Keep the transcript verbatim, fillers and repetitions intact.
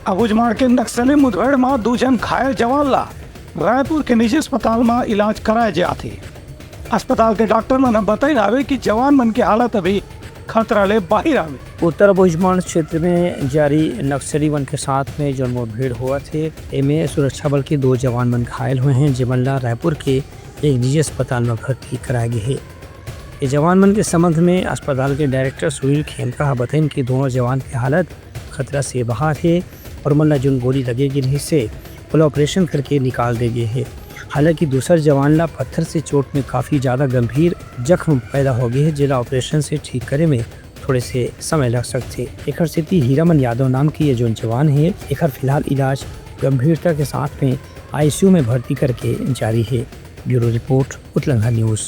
अबूझमाड़ के नक्सली मुठभेड़ म दू झन घायल जवान ला रायपुर के निजी अस्पताल म इलाज कराए जात हे। अस्पताल के डॉक्टर मन ह बताइन हावे कि जवान मन के हालत अभी खतरा ले बाहिर हावे। उत्तर अबूझमाड़ क्षेत्र में जारी नक्सली मन के साथ में जो मुठभेड़ होवत हे, एमे सुरक्षा बल के दो जवान मन घायल होए हैं, जेमन ला रायपुर के एक निजी अस्पताल में भर्ती कराए गे हे। ये जवान मन के संबंध में अस्पताल के डायरेक्टर सुनील खेमका ह बताइन कि दोनों जवान के हालत खतरा से बाहर हे और मन ला जोन गोली लगे गे रहिस हे, ओला ऑपरेशन करके निकाल दे गे हे। हालांकि दूसर जवान ला पत्थर से चोट में काफी ज्यादा गंभीर जख्म पैदा हो गे हे, जेला ऑपरेशन से ठीक करे में थोड़े से समय लग सकथे। एखर सेती हीरामन यादव नाम के ये जोन जवान हे, एखर फिलहाल इलाज गंभीरता के साथ में आईसीयू में भर्ती करके जारी हे। Bureau report, Utlangha news.